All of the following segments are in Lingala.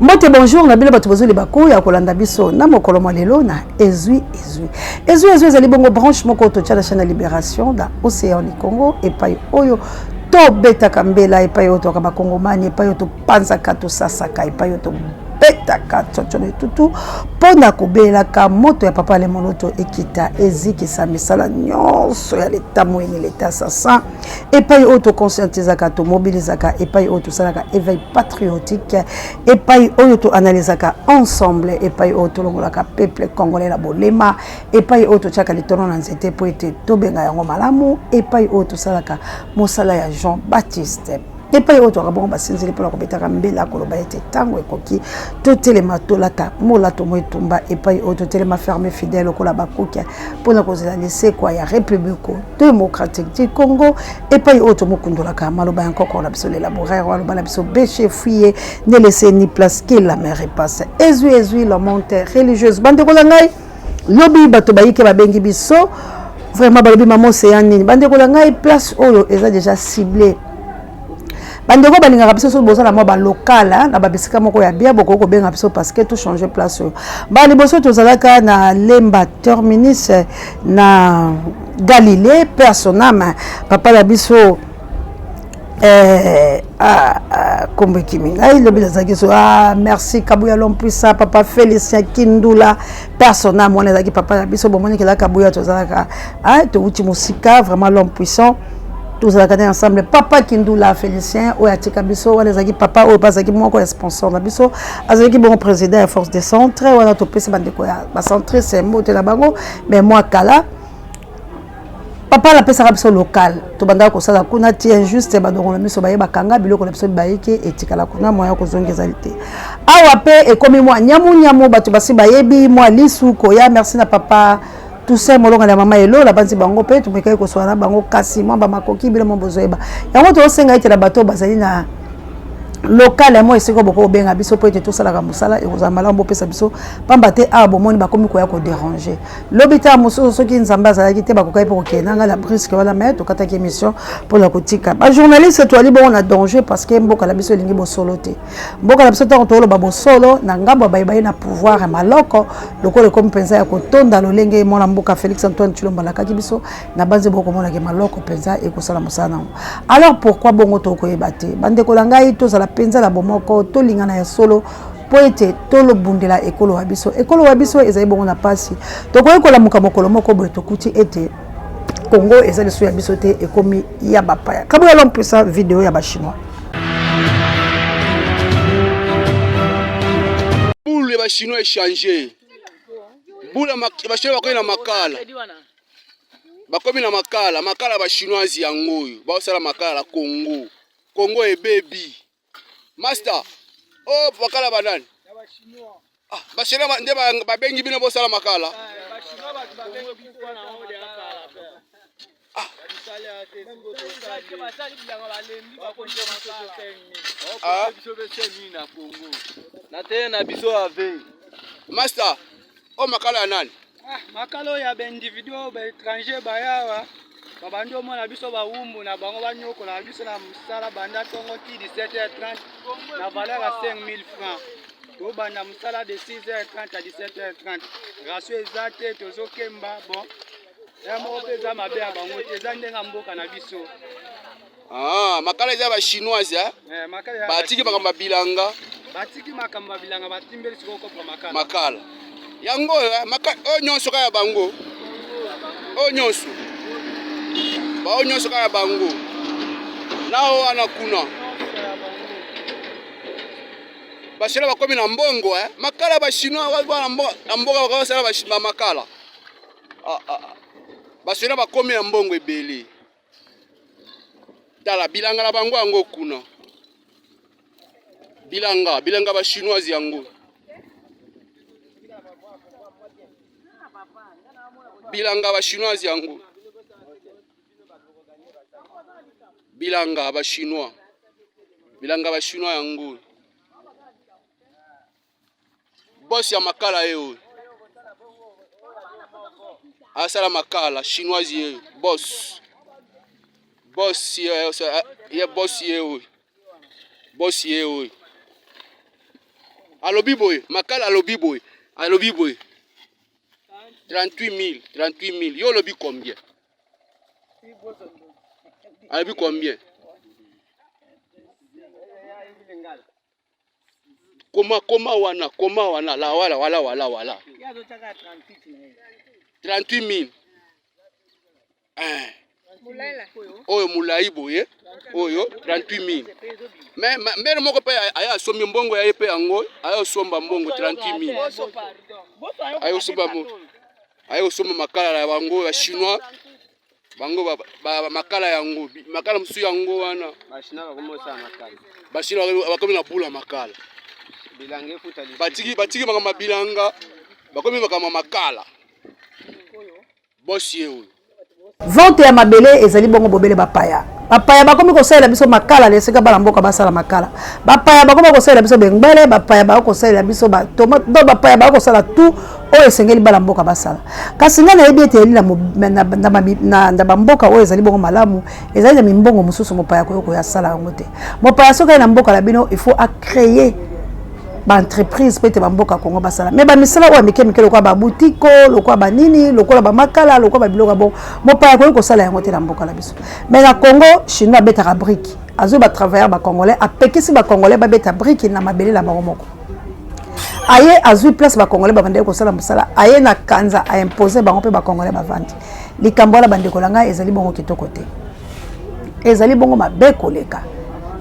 Mbote bonjour na bino bato bozwi libaku ya kolanda biso na mokolo mwa lelo na ezwi ezwi ezwi ezwi ezali bongo branche moko totya na chaîne ya libération na océan du Congo epai oyo tobetaka mbela epai oyo toyaka bakongomani epai oyo topanzaka tosasaka epai oyo tobetaka tsotsono etutu mpo na kobelaka moto ya papa lemoloto ekita ezikisa misala nyonso ya leta moyini leta assassin epai oyo toconscientisaka tomobilisaka epai oyo tosalaka éveil patriotique epai oyo toanalysaka ensemble epai oyo tolongolaka peuple congolais na bolema epai oyo totyaka litono na nzete mpo ete tobenga yango malamu epai oyo tosalaka mosala ya jean baptiste epai oyo toyaka bongo basinzili mpona kobetaka mbela koloba ete ntango ekoki totelema tolata molato mo etumba epai oyo totelema ferme fidèle lokola bakuke mpo na kozela lisekwa ya Republique démocratique du Congo epai oyo tomokundolaka maloba ya nkoko na biso le laboureur aloba na biso bêche fuye ne laissez ni place que la mer passe ezwi ezwi la monte religieuse bandeko na ngai lobi bato bayike babengi biso vraiment balobi mama oseya nini bandeko na ngai place oyo eza déjà ciblé bandeko balingaka biso soki boza na mwa balokala na babisika moko ya bien bokoki kobenga biso parce que tochange place oyo mbala liboso tozalaka na lemba terminus na galilée pe à son âme papa na biso eh, ah, ah, kombo ekimi ngai lobi nazalaki so ah, merci kabuya lompuisa papa félicien kindula persona mwana ezalaki papa na biso bomoni kela kabuya tozalaka ah, towuti mosika vraiment l'homme puissant tozalaka nde ensemble papa kindula félicien oyo atika biso wana ezalaki papa oyo mpe azalaki moko ya sponsor na biso azalaki bongo président ya force de centre wana topesi bandeko ya bacentriste mbote na bango mais mwa kala papa napesaka biso local tobandaka kosala kuna ti injuste badongo na biso baye bakanga biloko na biso bayike etikala kuna moya kozonga ezali te awa mpe ekomi mwa nyamunyamu bato basi bayebi mwa lisu koya merci na papa Toussaint molonga na mama Elo nabanzi bango mpe tomekaki koswana na bango kasi mwa bamakoki bino mwa bozoyeba yango tozosenga ete na bato oyo bazali na lokale yango esika bokoki kobenga biso mpo ete tosalaka mosala ekozala malamu bopesa biso mpamba te awa bomoni bakomi koya koderange lobi ntango mosusu soki nzambe azalaki te bakokaki mpe kokende na ngai na briske wana mai tokataki émission mpo na kotika bajournaliste toali bongo na danger parce que mboka na biso elingi bosolo te mboka na biso ntango toloba bosolo na ngambo ya baye baye na pouvoir ya maloko lokola ekomi mpenza ya kotonda lolenge mwana mboka Félix Antoine Tshilombo alakaki biso na banzi bokomonake maloko mpenza ekosala mosala nango alors pourquoi bongo tokoyeba te bandeko na ngai tozala mpenza na bomoko tolingana ya solo mpo ete tolobundela ekolo wa biso ekolo wa biso ezali bongo na mpasi tokoki kolamuka mokolo moko boye tokuti ete Congo eza lisusu ya biso te ekomi ya bapaya kaboya l'homme puissant video ya bachinois boule ya bachinois echange boule ya bachinois bakomi na makala bakomi na makala makala ya bachinoise yango oyo baosala makala na congo congo ebebi Master, oh makala banani? Ah, ba chinois nde babengi bino bosala makala. Ah. Ah. Master, oh makala ya nani? Ah, makala oyo ya baindividu oyo baétranger bayawa babandi omona biso bawumbu na bango banyokolaka biso na mosala banda ntongo ti 17h30 na valeur ya 5000 francs tobanda mosala de 6h30 à 17h30 ration eza te tozokemba bon ya moko mpe eza mabe ya bango te eza ndenge ya mboka na biso Ah, makala eza ba chinoise eh? Eh, makala ya Batiki makambo ya bilanga. Batiki makambo ya bilanga batimbeli sikoyo kopra makala. Makala. Yango oyo eh, makala oyo nyonso kaka ya bango. Oyo nyonso. Ba oyo nyonso kaka ya bango. Na oyo wana kuna. Ba chinois bakomi na mbongo eh? Makala ba chinois ba na mboka bakosala ba makala. Ah, ah. ah. Ba chinois bakomi na mbongo ebele. Tala bilanga na bango yango kuna. Bilanga, bilanga ba chinoise yango. Bilanga ba chinoise yango. Bilanga ba chinois. Bilanga ba chinois yango. Boss ya makala ye oyo. Asala makala chinoise ye boss. Boss ye ye boss ye oyo. Boss ye oyo. Alobi boye, makala alobi boye, alobi boye. 38000, 38000. Yo olobi combien? Alobi combien? Koma koma wana, koma wana, la wala wala wala wala. 38000. Eh. Oyo mulayi boye, oyo 38000. Mais mère moko pe aya asombi mbongo ya ye pe yango, aya osomba mbongo 38000. Aya osomba mbongo. Aya osomba makala ya bango ya chinois. Bango ba, ba, ba makala yango, makala mosusu yango wana. Ba chinois bakomi osala makala. Ba chinois bakomi na bula makala. Bilanga efuta lisusu. Batiki batiki makambo ya bilanga, bakomi makambo ya makala. Boss ye oyo. Vente ya mabele ezali bongo bobele bapaya. Bapaya bakomi kosalela biso makala na esika bana mboka basala makala. Bapaya bakomi kosalela biso bengbele, bapaya bakomi kosalela biso ba tomate, donc bapaya bakomi kosala tout oyo esengeli bana mboka basala. Kasi ngai nayebi ete ezali na, na, na, na, na bamboka oyo ezali bongo malamu, ezali na mimbongo mosusu mopaya akoki koya asala yango te. Mopaya soki aye na mboka na bino, il faut a créer ba entreprise mpo ete bamboka Congo basala mais bamisala oyo ya mike mike lokola babutiko lokola banini lokola bamakala lokola babiloko ya bongo mopaya akoki kosala yango te na mboka na biso mais na Congo chinois abetaka brique azwi batravailleur bacongolais apekisi bacongolais babeta brique na mabele na bango moko aye azwi place bacongolais babandaki kosala mosala aye na kanza aimpose bango mpe bacongolais bavandi likambo wana bandeko na ngai ezali bongo kitoko te ezali bongo mabe koleka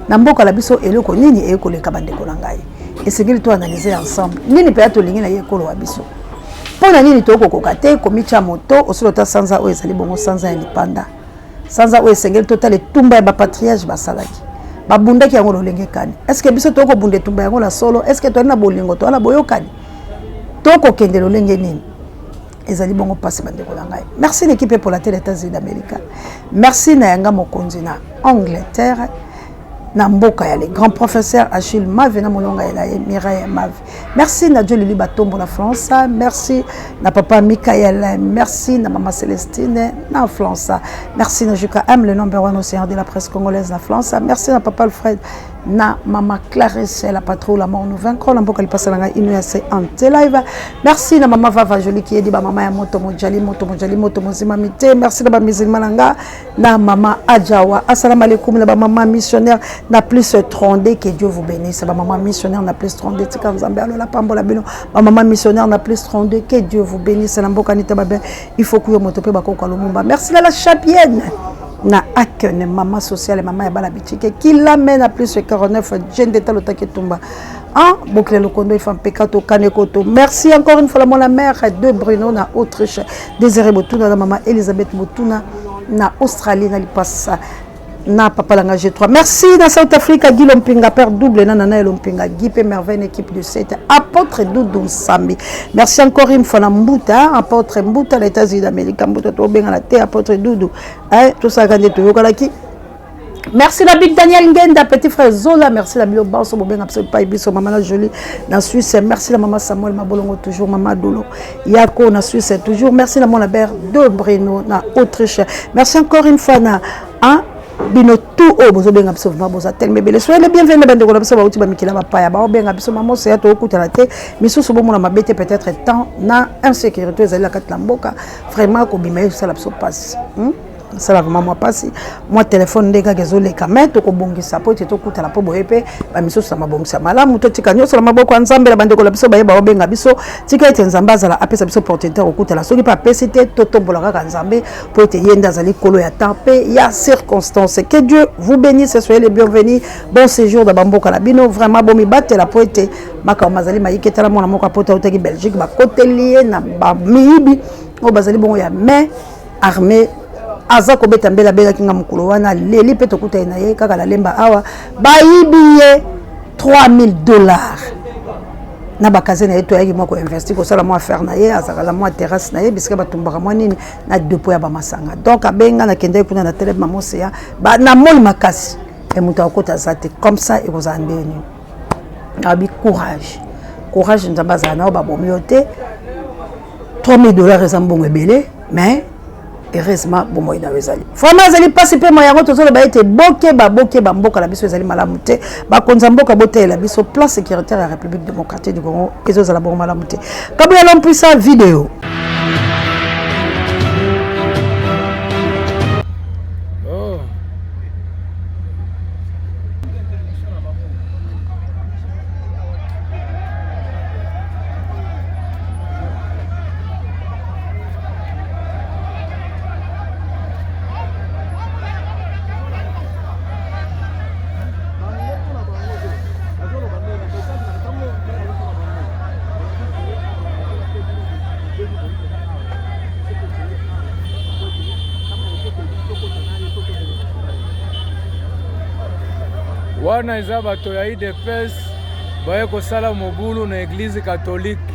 na mboka na biso eloko nini eye koleka bandeko na ngai esengeli to analyse ensemble nini mpenza tolingi na ye ekolo wa biso mpo na nini tokokoka te komitya moto osolo ta sanza oyo ezali bongo sanza ya lipanda sanza oyo esengeli totala etumba ya bapatriage basalaki babundaki yango lolenge kani estce biso tokobunda etumba yango na solo estce toyali na bolingo toyali na boyokani tokokende lolenge nini ezali bongo mpasi bandeko na ngai merci l'équipe pour la tele États-Unis d'Amérique merci na yanga mokonzi na Angleterre na mboka ya le grand professeur Achille Mave na molonga ya ye Mireille Mave merci na Dieu Lili Batombo na France merci na papa Michael merci na maman Célestine na France merci na Juka M le number one océan de la presse congolaise na France merci na papa Alfred na mama Clarisse la patrouille la mort nous vaincrons na mboka lipasa na ngai ino ya se ante live merci na mama Vava Jolie qui edi ba mama ya moto mojali moto mojali moto mozima mite merci na ba musulman na nga na mama Adjawa assalamu alaikum na ba mama missionnaire na plus 32 que Dieu vous bénisse ba mama missionnaire na plus 32 tika nzambe alola pambola bino ba mama missionnaire na plus 32 que Dieu vous bénisse na mboka nita ba il faut kuyo moto pe bakoka lumumba merci na la chapienne na akene mama sociale mama ya bana bitike qui l'amène à plus 49 jende talo taketumba hein bokile lokondo ifa mpeka to kanekoto merci encore une fois la mona mère de Bruno na Autriche Désiré Botuna na mama Elisabeth Botuna na Australie na lipasa na papa langa G3 merci na South Africa Guy Lompinga père double na nana Lompinga Guy pe merveille na équipe de 7 apôtre Doudou Nsambi merci encore une fois na Mbuta apôtre Mbuta na États-Unis d'Amérique Mbuta to benga na te apôtre Doudou hein tosalaka nde toyokalaki Merci la Big Daniel Ngenda, petit frère Zola. Merci la Bilo Banso, Bobenga Biso Pai Biso, Maman la Jolie, na Suisse. Merci la Maman Samuel Mabolongo, toujours Maman Dolo. Yako, na Suisse, toujours. Merci la Mona Ber de Breno, na Autriche. Merci encore une fois, na, hein, bino tout oyo bozobenga biso vraiment boza telema ebele soyez le bienvenu bandeko na biso bauti bamikila bapaya baobenga biso mamoso ya tokutana te misusu bomona mabe te peut-être temps na insécurité ezali na kati na mboka vraiment kobima ye osala biso mpasi hmm? esala vraiment mwa mpasi mwa telefone nde kaka ezoleka mai tokobongisa mpo ete tokutana mpo boye mpe bamisusu na mabongisa malamu totika nyonso na maboko ya nzambe na bandeko na biso baye baobenga biso tika ete nzambe azala apesa biso opportunité ya kokutana soki mpe apesi te totombola kaka nzambe mpo ete ye nde azali nkolo ya temps mpe ya circonstance que dieu vous bénisse soyez les bienvenus bon séjour na bamboka na bino vraiment bomibatela mpo ete makambo mazali mayike tala mwana moko apota autaki belgique bakoteli ye na bamiyibi oyo bazali bongo ya mai armée aza kobeta mbela abelaki nga mokolo wana leli mpe tokutani na ye kaka na lemba awa bayibi ye 3000 dollars na bakaze na ye toyaki mwa koinvesti kosala mwa affaire na ye azalaka na mwa terrasse na ye bisika batumbaka mwa nini na depo ya bamasanga donc abenga nakendaki kuna na telebe mamoseya na moi makasi e moto akokota aza te comme ça ekozala ndenge nini abi courage courage nzambe azala na yo babomi yo te 3000 dollars eza mbongo ebele mais Heureusement bomoi na yo ezali vraiment ezali mpasi mpe ma yango tozoloba ete bokeba bokeba, mboka na biso ezali malamu te. Bakonzi ya mboka botalela biso plan sécuritaire ya République démocratique du Congo ezozala bongo malamu te. Kabuya Lompuisa video. Wana eza bato ya UDPS baye kosala mobulu na eglise catholique.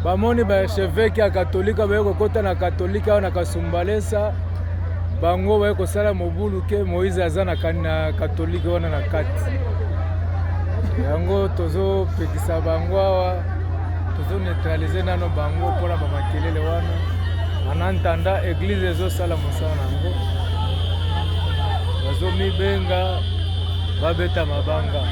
Bamoni ba archevêque ya katolika baye kokota na katolika awa na Kasumbalesa, bango baye kosala mobulu ke Moïse aza na katolike wana na kati. Yango tozopekisa bango awa, tozoneutralize nano bango mpona bamakelele wana. En attendant eglise ezosala mosala na yango, bazomibenga babeta mabanga.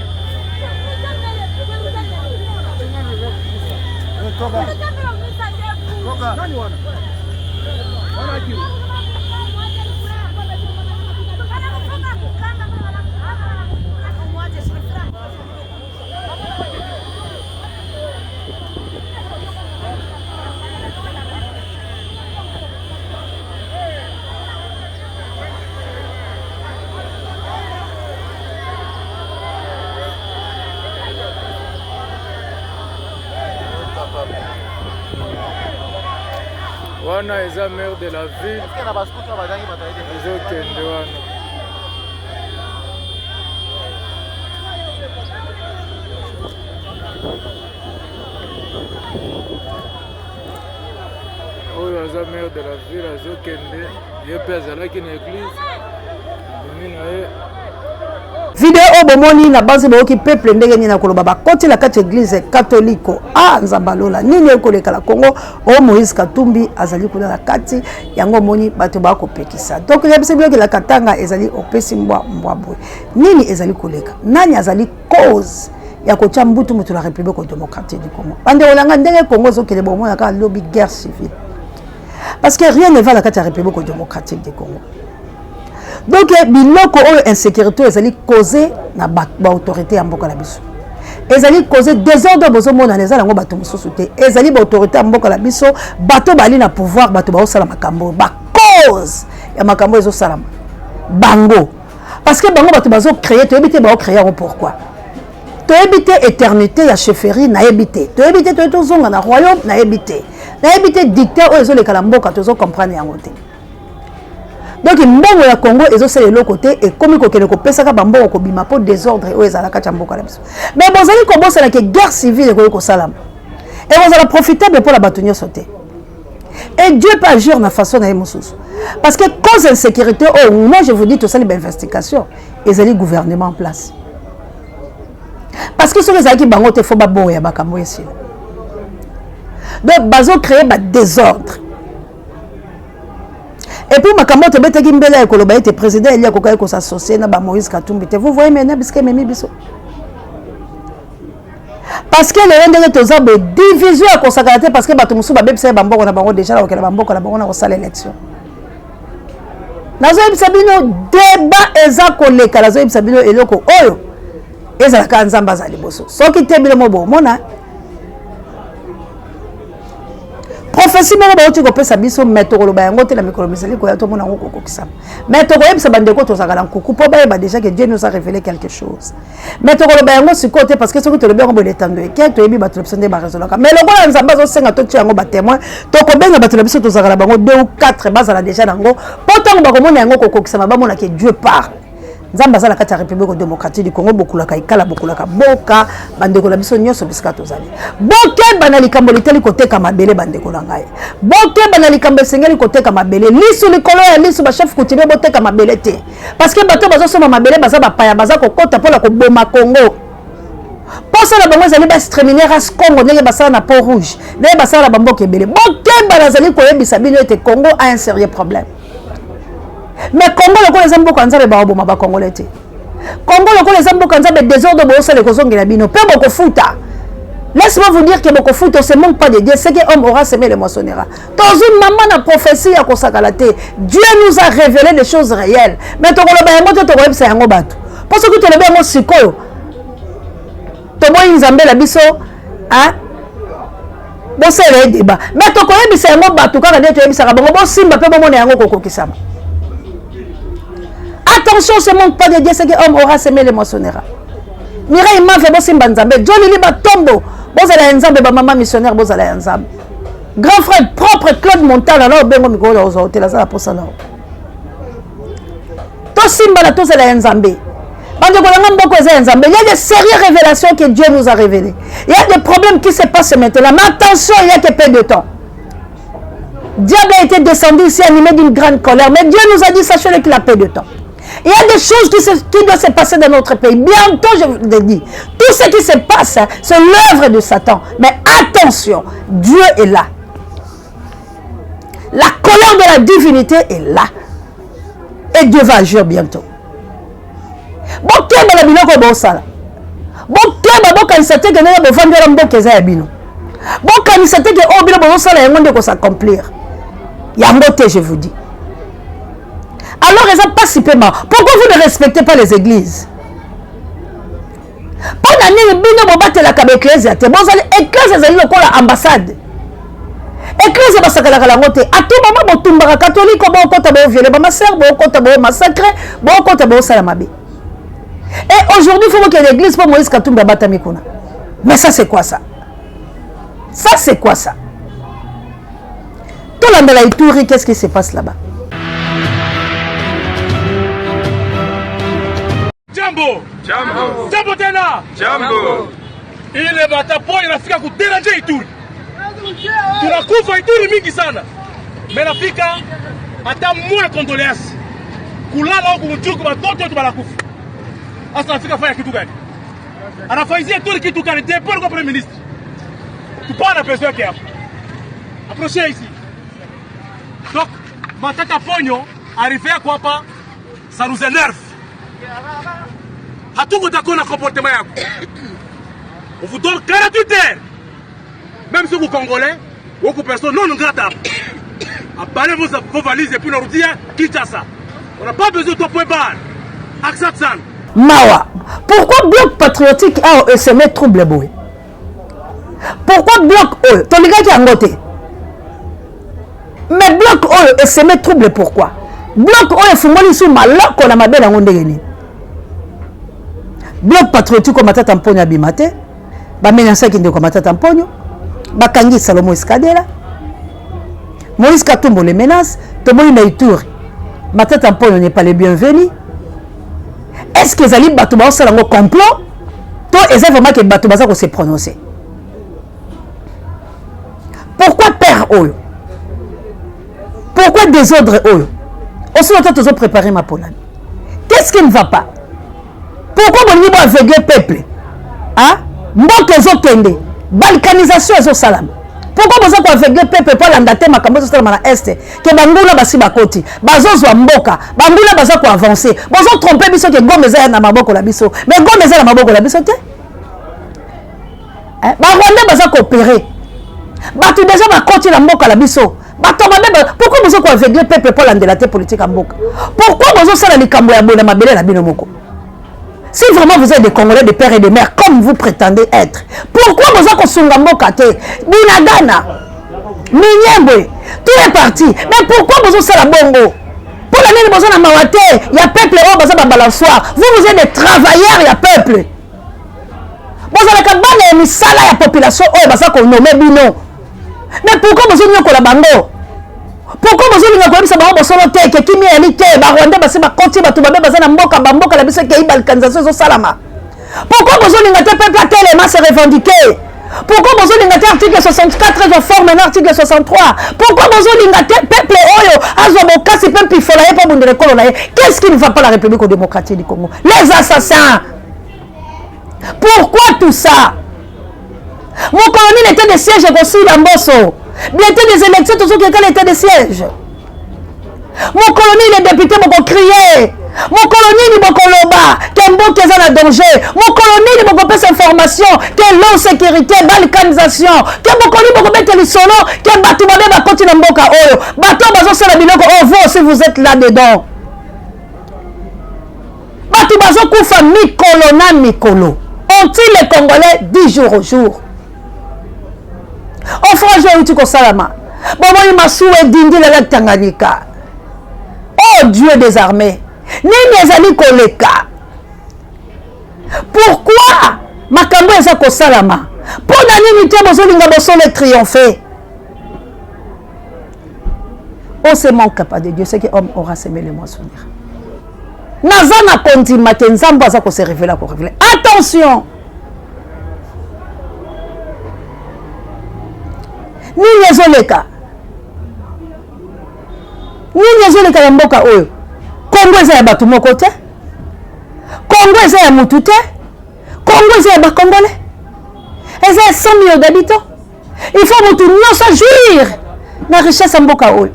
Wana eza maire de la ville ezokende wana. Oyo aza maire de la ville azokende, ye mpe azalaki na eglise, abimi na ye. Video oyo bomoni na banzi boyoki peuple ndenge nini akoloba bakoti na kati eglise katoliko. Ah, Nzambe alola nini ekoleka na Congo. Oyo Moïse Katumbi azali kuna na kati yango, omoni bato bakopekisa. Donc yebisa biloko la Katanga ezali opesi mbwa mbwa boye. Nini ezali koleka? Nani azali cause ya kotia mbutu mutu na République démocratique du Congo? Bandeko na ngai, ndenge Congo ezokende, bomona kaka lobi guerre civile, parce que rien ne va na kati ya République démocratique du Congo. Donc biloko oyo insécurité ezali cause na baautorité ya mboka na biso, ezali cause désordre bozomonana, eza nango bato mosusu te, ezali baautorité ya mboka na biso, bato bali na pouvoir, bato baosala makambo oyo, bacause ya makambo oyo ezosalama bango, parce que bango bato bazocreye. Toyebi te baocreye yango pourquoi, toyebi te éternité ya chefferie, nayebi te, toyebi te, toyebi tozonga na royaume, nayebi te, nayebi te dictat oyo ezoleka na mboka, tozocomprendre yango te. Donc mbongo ya Congo ezosala eloko te, ekomi kokende kopesaka bambongo kobima mpo désordre oyo ezala kati ya mboka na biso. Mais bozali kobosana ke guerre civile ekoki kosalama, ekozala profitable mpona bato nyonso te. Et Dieu peut agir na façon na ye mosusu, parce que cause insécurité oyo, moi je vous dis, tosali bainvestigation, ezali gouvernement en place, parce que soki ezalaki bango te, fo baboya makambo esila. Donc bazocréer badésordre. Et puis makambo oyo tobetaki mbela ya koloba ete président Eli akokaki kosassocie na bamoïse Katumbi te. Vous voyez maintenant bisika ememi biso, parce que lelo ndenge toza boye, division ya kosakana te, parce que bato mosusu babebisa ye bamboko na bango déjà na kokela bamboka na bango na kosala élection. Nazoyebisa bino, débat eza koleka. Nazoyebisa bino, eloko oyo ezalaka, Nzambe aza liboso. Soki te, bino mo bomona prophétie moko bauti kopesa biso, mais tokoloba yango te na mikolo mizali koya, tomona yango kokokisama. Mais tokoyebisa bandeko tozalaka na nkuku mpo bayeba déjà que Dieu nous a révélé quelque chose, mais tokoloba yango sikoyo te, parce que soki tolobi yango boye, letando eke, toyebi bato na biso nde baresolaka. Mais lokola Nzambe azosenga totia yango batémoin, tokobenga bato na biso tozalaka na bango, 2 ou 4 bazala déjà nango, mpo ntango bakomona yango kokokisama, bamona ke Dieu parle. Nzambe aza na kati ya République démocratique du Congo. Bokulaka ikala, bokulaka boka, bandeko na biso nyonso bisika tozali, bokeba na likambo litali koteka mabele. Bandeko na ngai, bokeba na likambo esengeli koteka mabele. Lisu likolo ya lisu, bachef coutumier, boteka mabele te, parce que bato bazosomba mabele baza bapaya, baza kokota mpona koboma Congo. Mposa na bango ezali baexterminer race Congo, ndenge basala na Pont Rouge, ndenge basala na bamboka ebele. Bokeba, nazali koyebisa bino ete Congo a un sérieux problème. Mais Congo lokola eza mboka Nzambe bakoboma ba Congolais te. Congo lokola eza mboka Nzambe désordre bosala ekozongela bino pe bokofuta. Laisse-moi vous dire que bokofuta, on se manque pas de Dieu. Ce que homme aura semé le moissonnera. Tozwi mama na prophétie ya kosakala te. Dieu nous a révélé des choses réelles. Mais tokoloba yango te tokoyebisa yango bato. Mpo soki tolobi yango sikoyo toboyi Nzambe na biso hein? Bosalela ye débat. Mais tokoyebisa yango bato kaka nde toyebisaka bango bosimba mpe bomona yango kokokisama. Attention, ce manque pas de Dieu, ce que homme aura semé le moissonnera. Mireille Mave bosimba Nzambe, Jolili Batombo bozala ya Nzambe, ba mama missionnaire bozala ya Nzambe. Grand frère propre Claude Montana na obengo mikolo na ozwa hotel aza na posa na yo. Tosimbana tozala ya Nzambe. Bandeko na nga mboka eza ya Nzambe. Il y a des sérieuses révélations que Dieu nous a révélées. Il y a des problèmes qui se passent maintenant. Mais attention, il y a que peu de temps. Diable a été descendu ici animé d'une grande colère. Mais Dieu nous a dit, sachez-le qu'il a peu de temps. Il y a des choses qui doivent se passer dans notre pays. Bientôt, je vous le dis, tout ce qui se passe, c'est l'œuvre de Satan. Mais attention, Dieu est là. La colère de la divinité est là. Et Dieu va agir bientôt. Bokeba na biloko bosala. Bokeba bokanisa te ke ndenge bovandi wana mboka eza ya bino. Bokanisa te ke oyo bino bozosala yango nde ekosaccomplir. Yango te, je vous dis. Alors eza pasi pe mawa. Pourquoi vous ne respectez pas les églises? Mpo na nini bino bobatelaka ba eklezia te? Bozali eklezia ezali lokola ambassade. Eklezia basakalaka yango te. A tout moment botumbaka katoliko, bokota bo violer ba ma sœur, bokota bo massacrer, bokota bo sala mabe. Et aujourd'hui, il faut que l'église pour Moïse Katumbi abatami kuna. Mais ça c'est quoi ça? Ça c'est quoi ça? Tolandela Ituri, qu'est-ce qui se passe là-bas? Jambo. Jambo. Jambo tena. Jambo. Ile batapo inafika kuderanger Ituri. Tunakufa Ituri mingi sana. Mais nafika hata mmoja condoléance. Kulala huku mchuku watoto wetu banakufa. Sasa nafika fanya kitu gani? Anafaizia Ituri kitu gani? Depuis kwa premier ministre. Tupana pesa yake hapo. Approchez ici. Donc, Matata Ponyo arrivé kwa hapa, ça nous énerve. Hatuko d'accord na comportement yako. On vous donne 48 heures. Même si vous Congolais, ou personne non grata. Abalez vos valises et puis nous dire Kinshasa. On n'a pas besoin de toi point barre. Accent san. Mawa. Pourquoi bloc patriotique a semé trouble boye? Pourquoi bloc oyo tolingaki yango te? Mais bloc oyo eseme trouble pourquoi? Bloc oyo efungoli su maloko na mabe nango ndenge nini? Bloc patriotique oyo Matata Mponyo abima te, bamenasaki ndeko ya Matata Mponyo, bakangi Salomo Escadela, Moïse Katumbo le menace, tomoni na Ituri Matata Mponyo n'est pas le bienvenu. Est-ce que ezali bato baosala yango complot to eza vraiment ke bato baza ko se prononcer? Pourquoi père oyo? Pourquoi désordre oyo? Aussi longtemps tozo préparer ma polane. Qu'est-ce qui ne va pas? Pourquoi bolingi bo aveugler peuple? Hein? Mboka ezokende, balkanisation ezosalama. Pourquoi boza ko aveugler peuple po alanda te makambo ezosalama na est? Ke banguna basi bakoti, bazozwa mboka, banguna baza ko avancer. Bozo tromper biso ke Goma eza na maboko na biso. Mais Goma eza na maboko na biso te. Eh, ba Rwandais baza coopérer. Bato déjà bakoti na mboka na biso. Bato mabe ba, pourquoi bozo ko aveugler peuple po alandela te politique ya mboka? Pourquoi bozo sala likambo ya boye na mabele na bino moko? Si vraiment vous êtes des Congolais de père et de mère comme vous prétendez être, pourquoi boza kosunga mboka te? Bunagana, Minembwe, tout est parti. Mais pourquoi bozo sala bongo? Pour la nini bozo na mawa te ya peuple oyo baza ba balançoire. Vous, vous êtes des travailleurs ya peuple. Bozalaka bana ya misala ya population oyo baza konome bino. Mais pourquoi bozonyokola bango? Pourquoi bozolinga koyebisa bango bosolo te ke kimia eyali te, ba Rwandais basi bakoti, bato mabe baza na mboka, ba mboka na biso ekei, balkanisation ezosalama? Pourquoi bozolinga te peuple atelema se revendiquer? Pourquoi bozolinga te article 64 ezwa forme na article 63? Pourquoi bozolinga te peuple oyo azwa bokasi mpe mpifola ye mpo abundela ekolo na ye? Qu'est-ce qui ne va pas la République démocratique du Congo? Les assassins! Pourquoi tout ça? Mokolo nini état de siège ekosila mboso? Bientôt des élections, tozokeka l'état de siège. Mokolo nini les députés boko crier? Mokolo nini bokoloba ke mboka eza na danger? Mokolo nini bokopesa information ke l'insécurité, balkanisation, ke mokolo nini bokobeta lisolo ke bato mabe bakoti na mboka oyo, bato oyo bazosala biloko oyo, vous aussi vous êtes là dedans. Bato bazokufa mikolo na mikolo. On tue les Congolais 10 jours au jour. Offrage oyo euti kosalama, bomoni masuwa edindi na lac Tanganyika. Oh Dieu des armées, nini ezali koleka? Pourquoi makambo eza kosalama? Mpo na nini te bozolinga bosolo triompher? On se manque pas de Dieu, ce que homme aura semé le moissonnera. Naza na kondima ke Nzambe aza ko se révéler, ko révéler. Attention! Nini ezoleka? Nini ezoleka na mboka oyo? Kongo eza ya bato moko te. Kongo eza ya mutu te. Kongo eza ya ba Congolais. Eza ya 100 millions d'habitants. Il faut mutu nyonso jouir na richesse ya mboka oyo.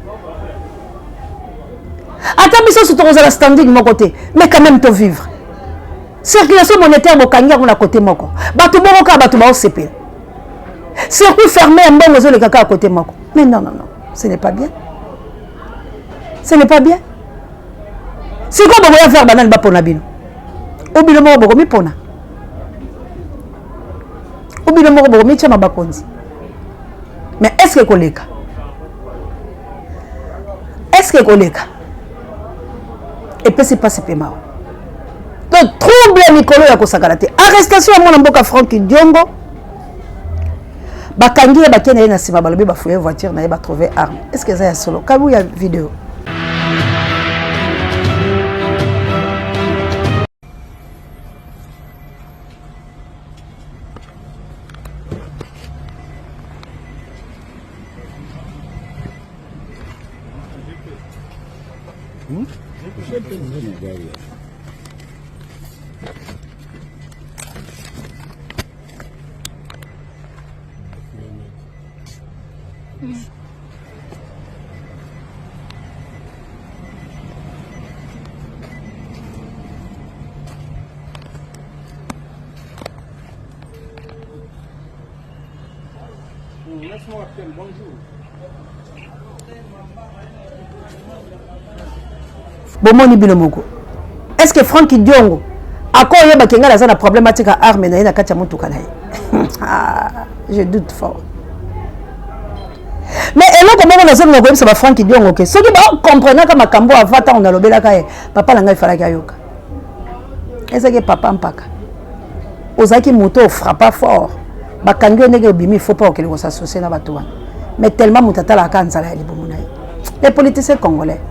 Ata biso nyonso tokozala standing moko te, mais quand même to vivre. Circulation monétaire bokangi yango na côté moko. Bato moko kaka bato baosepela. Circuit fermé ya mbongo ezoleka kaka côté moko. Mais non, non, non, ce n'est pas bien. Ce n'est pas bien. Sikoyo bokoya faire banani bapona bino? O bino moko bokomipona? O bino moko bokomitia mabakonzi? Mais est-ce que koleka? Est-ce que koleka? Epesi pasi pe mawa. Donc trouble ya mikolo ya kosakana te. Arrestation ya mwana mboka Franck Diongo. Bakangi ye bakei na ye na nsima balobi bafuye voiture na ye batrouve arme. Est-ce que eza ya solo? Kabu ya video. Bomoni bino moko. Est-ce que Franck Diongo akoyeba ke ngai naza na problème atika arme na ye na kati ya motuka na ye? Ah, je doute fort. Mais eloko moko nazolinga koyebisa ba Franck Diongo ke soki bakomprenaka makambo avant ntango nalobelaka ye, papa na ngai efalaki ayoka. Ezalaki papa mpaka. Ozalaki moto ofrappa fort. Bakangi yo ndenge obimi, faut pas okende kosassocie na bato wana. Mais tellement moto atalaka nzala ya libumu na ye. Les politiciens congolais,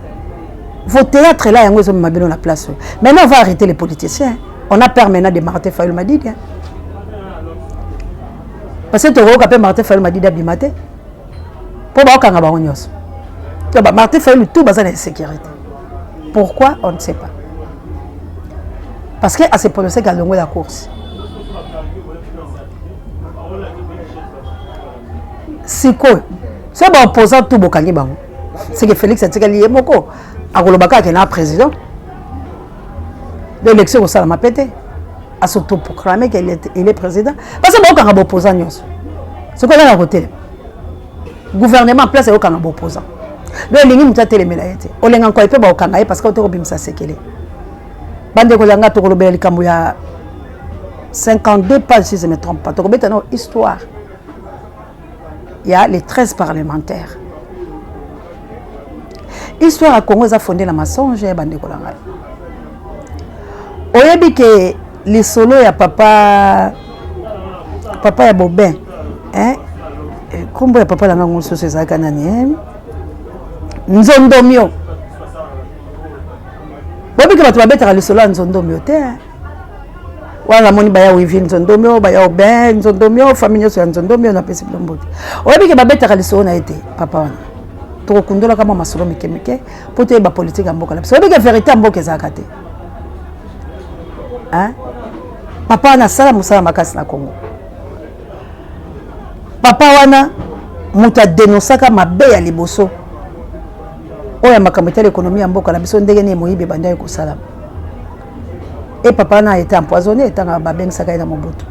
vos théâtres là, yango ezomema bino na place oyo. Maintenant, on va arrêter les politiciens. On a peur maintenant de Martin Fayulu Madidi. Hein. Parce que tokoyoka mpe Martin Fayulu Madidi abima te. Mpo baokanga bango nyonso. Donc, ba Martin Fayulu tout baza na insécurité. Pourquoi? On ne sait pas. Parce que à se prononcer qu'à longo la course. Sikoyo, soki ba opposant tout bokangi bango, c'est que Félix atikali ye moko akoloba kaka ke na président. Donc élection ekosalama pe te. A s'autoproclamer qu'il est, il est président. Parce que bakokanga ba opposant nyonso. Sikoyo nani akotelema? Gouvernement en place ekokanga ba opposant. Donc elingi moto atelemela ye te. Olenga nkoi mpe bakokanga ye parce que ote kobimisa sekele. Bandeko ya nga tokolobela likambo ya 52 pages si je ne me trompe pas. Tokobeta na histoire ya les 13 parlementaires. Histoire ya Congo eza fondée na mensonge ya bandeko na ngai. Oyebi ke lisolo ya papa papa ya Bobin, hein? Kombo ya papa na ngai mosusu ezalaka nani, hein? Nzondomio. Boyebi ke bato babetaka lisolo ya Nzondomio te, hein? Wana namoni baya Wivi Nzondomio, baya Obin Nzondomio, famille nyonso ya Nzondomio napesi bino mbote. Oyebi ke babetaka lisolo na ye te papa wana. Tokokundolaka mwa masolo mike mike mpo toyeba politique ya mboka na biso. Oyebi ke vérité ya mboka ezalaka te. Hein? Papa wana asala mosala makasi na Congo. Papa wana moto adenosaka mabe ya liboso. Oyo ya makambo etali ekonomi ya mboka na biso, ndenge nini moyibi ebandaki kosalama. E papa wana a été empoisonné ntango babengisaka ye na Mobutu.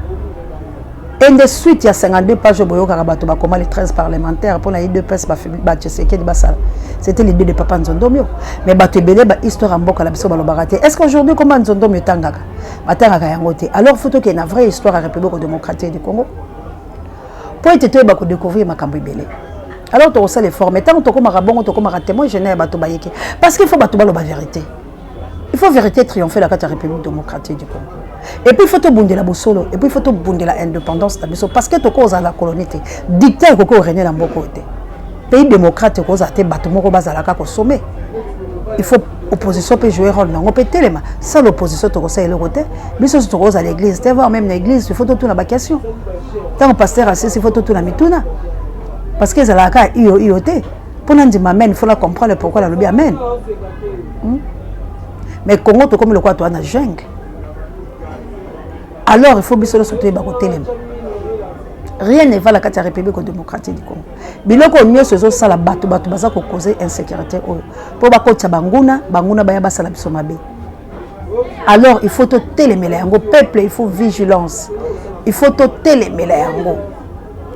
Et nde suite ya 52 pages oyo boyokaka bato bakoma les 13 parlementaires mpo na UDPS ba Tshisekedi basala, c'était l'idée de papa Nzondomio. Mais bato ebele ba histoire ya mboka na biso balobaka te. Est-ce qu'aujourd'hui koma Nzondomio etangaka? Batangaka yango te. Alors faut tokende na vraie histoire ya République démocratique du Congo mpo ete toyeba kodécouvrir makambo ebele. Alors tokosala effort, mais ntango tokomaka bongo, tokomaka témoin gêné ya bato bayeke, parce qu'il faut bato baloba vérité. Il faut vérité triompher na kati ya République démocratique du Congo. Et puis il faut tobundela bosolo, et puis il faut tobundela indépendance na biso, parce que tokozala na colonie te. Dictat ekoki korégner na mboka oyo te. Pays démocrate ekozala te bato moko bazalaka kosome. Il faut opposition mpe jouer rôle nango mpe telema. Sans l'opposition, tokosala eloko te. Biso nyonso tokozala église te, voire même na église il faut totuna baquestion. Ntango pasteur asisi, il faut totuna mituna, parce que ezalaka kaka iyo iyo te. Mpona ndima amen, faut na comprendre pourquoi nalobi amen. Mais Congo, tokomi lokola toa na jungle. Alors il faut biso nyonso toyeba kotelema. Rien ne va na kati ya République démocratique du Congo. Biloko nyonso ezosala, bato bato baza kocauser insécurité oyo mpo bakotisa banguna, banguna baya basala biso mabe. Alors il faut totelemela yango. Peuple, il faut vigilance, il faut totelemela yango,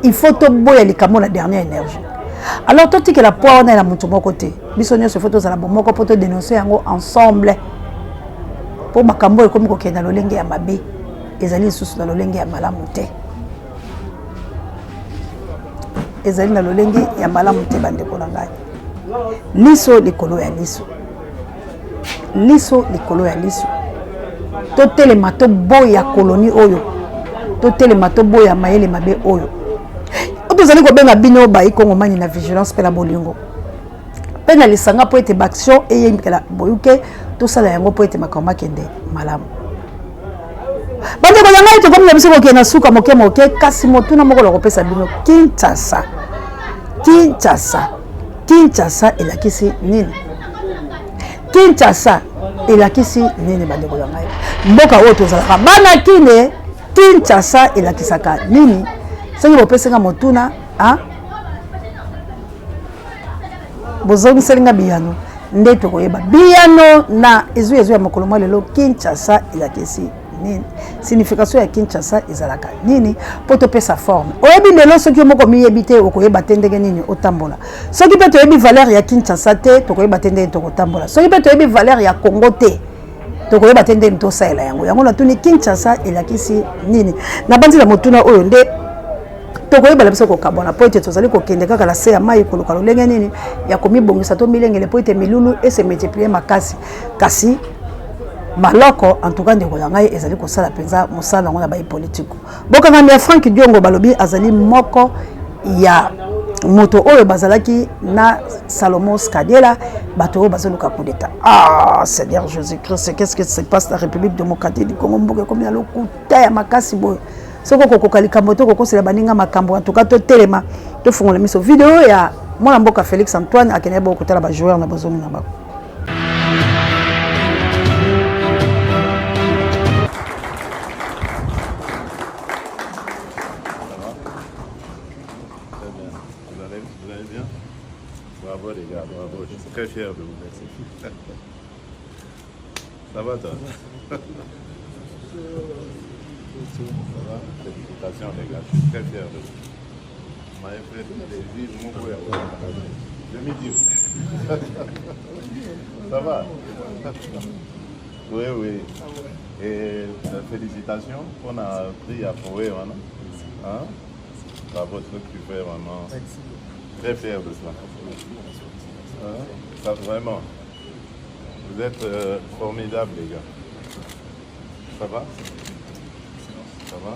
il faut toboya likambo na dernière énergie. Alors totikela poids wana na moto moko te. Biso nyonso il faut tozala bomoko mpo todénonce yango ensemble, mpo makambo oyo ekomi kokende na lolenge ya mabe, ezali lisusu na lolenge ya malamu te, ezali na lolenge ya malamu te. Bandeko na ngai, liso likolo ya liso, liso likolo ya liso. Totelema, toboya colonie oyo, totelema, toboya mayele mabe oyo. Oyo tozali kobenga bino baikongomani na vigilance mpe na bolingo mpe na lisanga, mpo ete baaction eyembikela boyuke, tosala yango mpo ete makambo makende malamu. Bandeko na ngai, tokomi na biso kokende na suka moke moke, kasi motuna moko na kopesa bino: Kinshasa, Kinshasa, Kinshasa elakisi nini? Kinshasa elakisi nini? Bandeko na ngai, mboka oyo tozalaka bana kine, Kinshasa elakisaka nini? Soki bopesinga motuna, bozongiseli nga biyano nde tokoyeba biyano na ezwi ezwi ya mokolo mwa lelo. Kinshasa elakisi nini? Signification ya Kinshasa ezalaka nini? Mpo topesa forme. Oyebi lelo, soki yo moko miyebi te, okoyeba te ndenge nini otambola. Soki mpe toyebi valeur ya Kinshasa te, tokoyeba te ndenge tokotambola. Soki mpe toyebi valeur ya Congo te, tokoyeba te ndenge tosalela yango. Yango natuni: Kinshasa elakisi nini? Nabandi na motuna oyo nde tokoyebala biso kokabwana, mpo ete tozali kokende kaka na se ya mai, koluka lolenge nini ya komibongisa to milengele mpo ete milulu ese multiplie makasi. Kasi maloko, en tout cas, ndeko na ngai, ezali kosala mpenza mosala yango na baye politiko. Bokangami ya Frank Diongo, balobi azali moko ya moto oyo bazalaki na Salomon Skadiela, bato oyo bazoluka coup d'état. Ah Seigneur Jésus Christ, qu'est ce que se passe na République démocratique du Congo? Mboka ekomi na lokuta ya makasi boye. Soki okokoka likambo te, okokosela baninga makambo. En tout cas, totelema, tofungola miso. Video ya mwana mboka Félix Antoine akende bo kotala bajoueur na bozongi na bango. Très bien. Vous allez bien? Bravo les gars, bravo. Je suis très fier de vous. Merci. Ça va, toi? Ça va? Félicitations les gars, je suis très fier de vous. Vous m'avez fait plaisir, mon frère. Demi-dieu. Ça va? Oui. Et félicitations pour la prix à Poé, hein? Bravo, ce que tu fais vraiment. Très fier de toi. Hein? Ça, vraiment. Vous êtes formidables, les gars. Ça va? Ça va?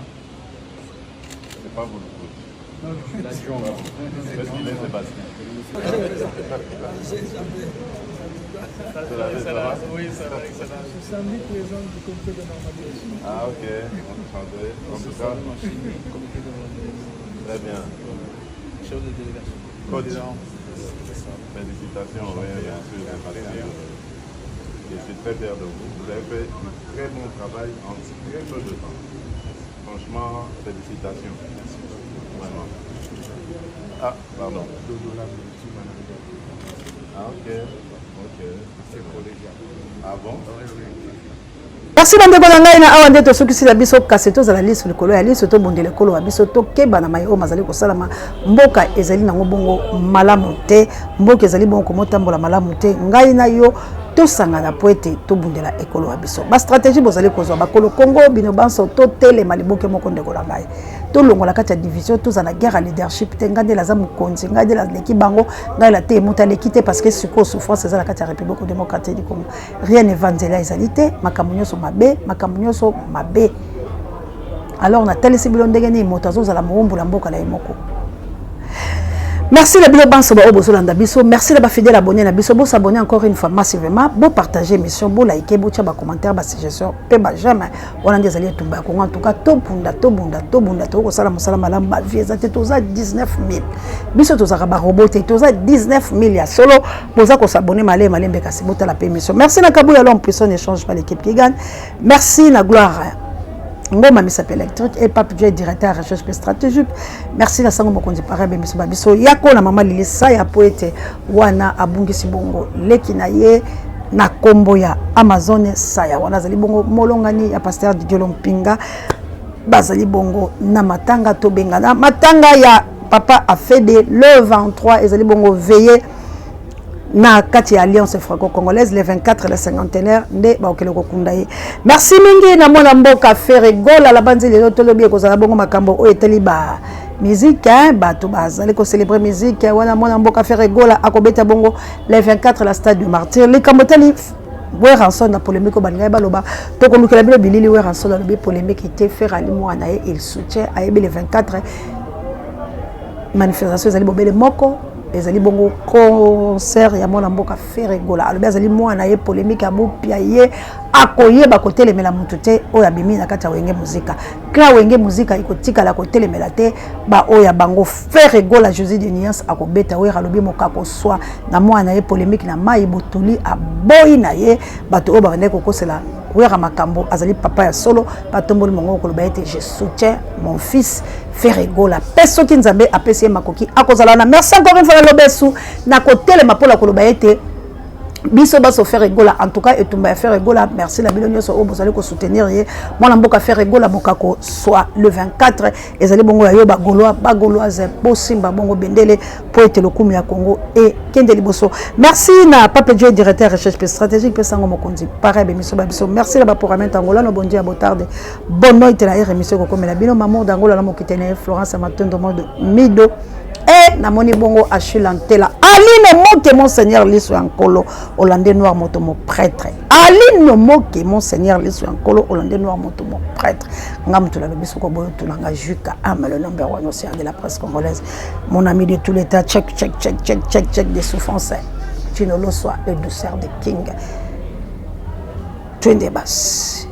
C'est pas vous le coach? Qu'est-ce qu'il est, Sébastien? Ça va? Oui, ça va, excellent. Samedi, président du comité de normalisation. Ah, ok. Enchanté. En tout cas, très bien. Chef de délégation. Coach, félicitations, oui, bien sûr, Sébastien. Je suis très fier de vous. Vous avez fait du très bon travail en très peu de temps. Franchement, félicitations. Vraiment. Ah, pardon. Ah, ok. Ok. C'est collégial. Ah bon Merci bandeko na ngai na awa nde tosukisi na biso kasi tozala liso likolo ya liso tobundela ekolo ya biso tokeba na mai oyo mazali kosalama mboka ezali nango bongo malamu te mboka ezali bongo komotambola malamu te ngai na yo tosangana mpo ete tobundela ekolo ya biso bastratégie bozali kozwa bakolo kongo bino banso totelema liboke moko ndeko na ngai tolongola kati ya division tozala na guerre ya leadership te ngai nde naza mokonzi ngai nde naleki bango ngai na te moto aleki te parce que sikoyo souffrance eza na kati ya république démocratique du congo rien ne va nzela ezali te makambo nyonso mabe makambo nyonso mabe alors natalisi bino ndenge nini moto azozala mowumbu na mboka na ye moko merci na bino banso baoyo bozolanda biso merci na bafidèle abonné na biso bosabonne encore une fois massivement bopartage émission bolike botya bacommentaire basuggestion mpe bajame wana nde ezali etumba ya kongo en tout cas tobunda tobunda tobunda tokoki kosala mosala malamu bavie eza te toza 19 000 biso tozalaka barobo te toza 19 000 ya solo boza kosabonne malembe malembe kasi botala mpe émission merci na kabuya l'homme puissant n'échange pas l'équipe qui gagne merci na gloire ngoma misapi électrique et pape dieu directeur ya recherche mpe stratégique merci na sango mokonzi parebe miso ba biso yako na mama lilisa ya po ete wana abungisi bongo leki na ye na kombo ya amazone saya wana azali bongo molongani ya pasteur didier lompinga bazali bongo na matanga tobengana matanga ya papa afede le 23 ezali bongo veille na kati ya alliance franco-congolaise le 24 le cinquantenaire nde bakokende kokunda ye merci mingi na mwana mboka Ferre Gola labanzi lelo tolobi ekozala bongo makambo oyo etali ba musique hein, bato bazali kocelebre musique wana mwana mboka Ferre Gola akobeta bongo le 24 la stade du martyr likambo etali Werrason na polémique oyo balingaki baloba tokolukela bino bilili Werrason alobi polémique te Ferre ali mwana ye il soutient ayebi le 24 manifestation ezali bobele moko ezali bongo concert ya mwana mboka Ferre Gola alobi azali mwana ye polémique abopia ye akoyeba kotelemela motu te oyo abimi na kati ya wenge muzika clan wenge muzika ekotikala kotelemela te baoyo ya bango Ferre Gola Jésus de nuance akobeta wera alobi mokako swa na mwana ye polémique na mai botuli aboyi na ye bato oyo babandaki kokosela wera makambo azali papa ya solo batomboli mongongo koloba ete je soutiens mon fils Ferre Gola pe soki Nzambe apesi ye makoki akozala na merci encore une fois na lobesu na kotelema mpo na koloba ete biso baso Ferre Gola en tout cas etumba ya Ferre Gola merci na bino nyonso oyo bozali kosoutenir ye mwana mboka Ferre Gola mokako soit le 24 ezali bongo ya yo ba Gaulois ba Gauloise bosimba bongo bendele mpo ete lokumu ya Congo ekende liboso merci na Pape Dieu directeur recherche pe stratégique pe sango mokonzi pareil bemiso ba biso merci na ba programme Angola no bon Dieu ya botarde Bonne noite na heure émission ekokomela bino Mamour d'Angola na mokitene Florence Matondo Modo Mido e namoni bongo Achille Antela Aline Moke Monseigneur liso ya nkolo Hollandais noir moto mo prêtre Aline Moke Monseigneur liso ya nkolo Hollandais noir moto mo prêtre nga moto nalobi soko boyo tuna nga Juka ame le number one océan de la presse congolaise mon ami de tout l'état check check check check check check des souffrances Tino Loswa le douceur de King Twende basi.